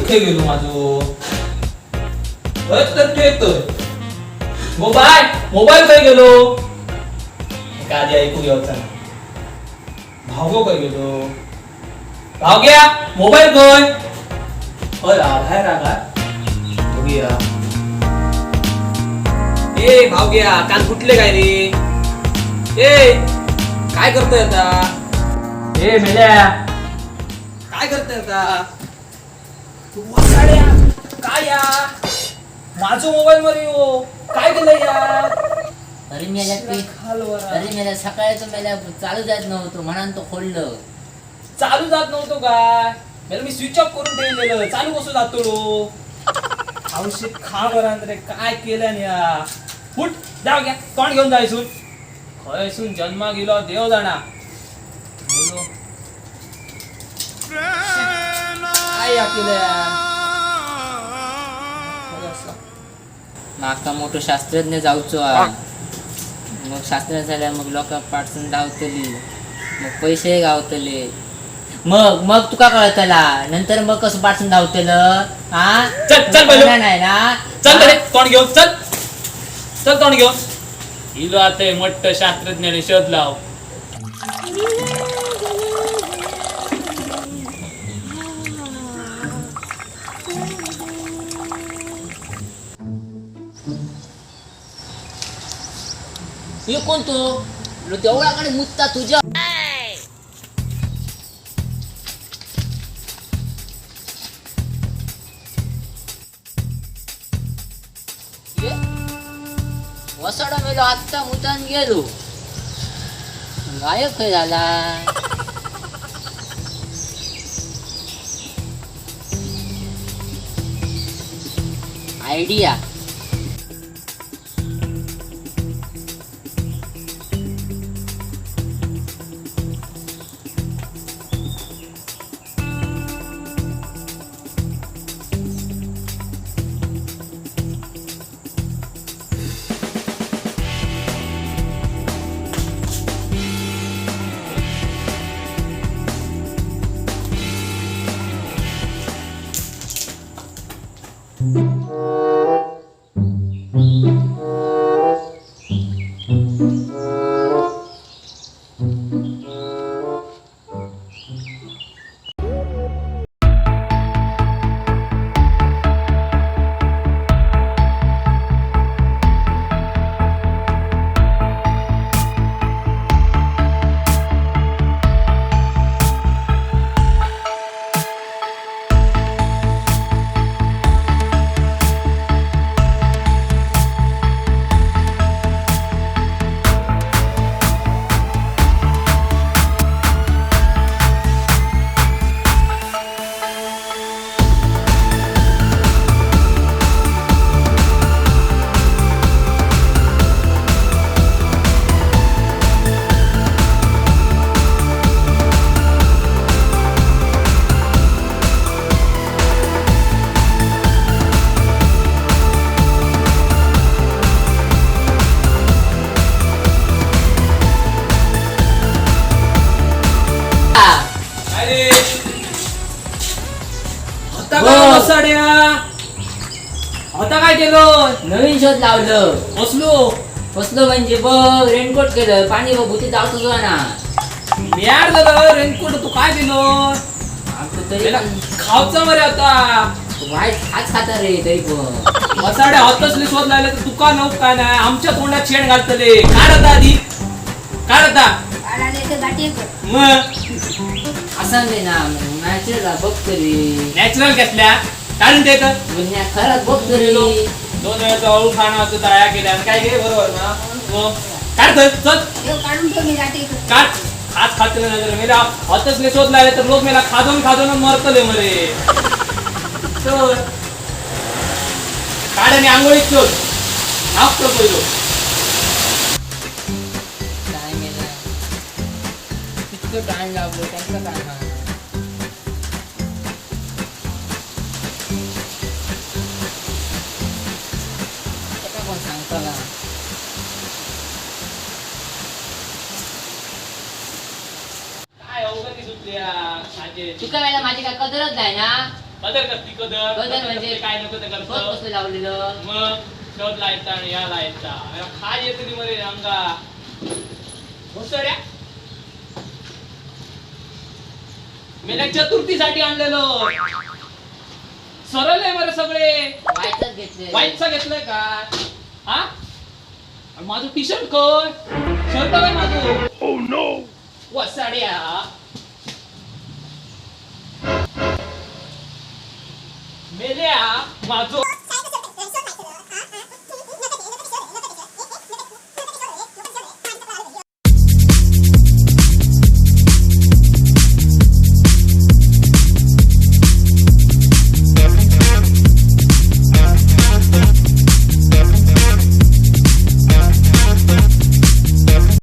खंय गेलो माझो? खंयच तर ठेवतोय. मोबाईल, मोबाईल खंय गेलो? एका आधी ऐकू घेवचा ना. भावगो खंय गेलो? भावग्या, मोबाईल खंय? हय हा, बाहेर हा काय? बघूया. ए भावग्या, कान फुटले काय रे? ए, काय करतोय आता? ए मेल्या, काय करतोय आता तू? वासाड्या, काय या माझो मोबाईल मध्ये हो काय केलं या? अरे मेल्या ते. खालवरा. अरे मेल्या, सकाळी तो मेल्या चालू जात नव्हतो म्हणून तो खोललं. चालू जात नव्हतो काय? मेला मी स्विच ऑफ करून ठेवलेलं, चालू कसं जातो रो? औषध खा बरं रे, काय केलं या? फुट जाऊ घ्या, तोंड घेऊन जायसून खंयसून जन्मा गेलो देव जाणा. गेलो. काय या केलं या? खरं असं. माका मोठं शास्त्रज्ञ जाऊचो हा. मग शास्त्रज्ञ झाल्या मग लोका पाठसून धावतली, मग पैसे गावतले. मग मग तुका कळतला नंतर मग कसं पाठसून धावतलं हा. चल, चल बैलो. कळणार नाही ना. चल रे, तोंड घेऊन चल, चल तोंड घेऊन. हिलो आता हे मोठं शास्त्रज्ञाने शोध लाव. हे कोण तो लो देवळाकडे मुत्ता तुझ्या. ये? वसाडा मेलो आत्ता मुतान गेलो, गायब खंय झाला? आयडिया. काय रे? आता काय वसाड्या, आता काय केलं? नवीन शोध लावलं. बसलो. बसलो म्हणजे बघ, रेनकोट केलं. पाणी बघ, भूती जावतो तुला ना. यार झालं रेनकोट, तू काय दिलं? आमचं तरी त्याला पण खावचा मरे आता. वाईट हाच खाता रे तरी पण. वसाड्या हातसले शोध लागले तर तुका नव काय नाही, आमच्या तोंडात शेण घालतले. काढ आता आधी, काढ आता. मग असं नाही ना, नॅचरल बघ तरी. नॅचरल घेतल्या काढून देत. म्हणजे खरंच बघ तरी. दोन वेळाचं अळू खाणं असं तळ्या केल्या आणि काय घे, बरोबर ना? मग काढ चल, चल. काढून ठेव, मी जाते इकडं. काढ. खात खातले नाही तर मेला हातसले शोध लागले तर लोक मेला खाजून खाजून मरतले मरे. चल, काढ आणि आंघोळीत चल, नाक पहिलो. काय मेला, इतकं टाइम लागलो त्यांचं काय म्हणा. त्याका कोण सांगताला? काय अवघडी सुटली या माझे. तुका मेला माझी काय कदरच नाही ना. कदर कसली कदर? कदर म्हणजे? काय नको ते शोध करतो. कसं लावलेलं? मग शोध लायचा आणि या लायचा, खाय येतली मरे अंगा घोसड्या. मेल्या चतुर्थीसाठी आणलेलो सरळ मरे सगळे. वायचाच घेतले. वाईटचा घेतलंय काय? हा, आणि माझं टी शर्ट खय? शर्ट काय माझं? वसाड्या, मेल्या माझो.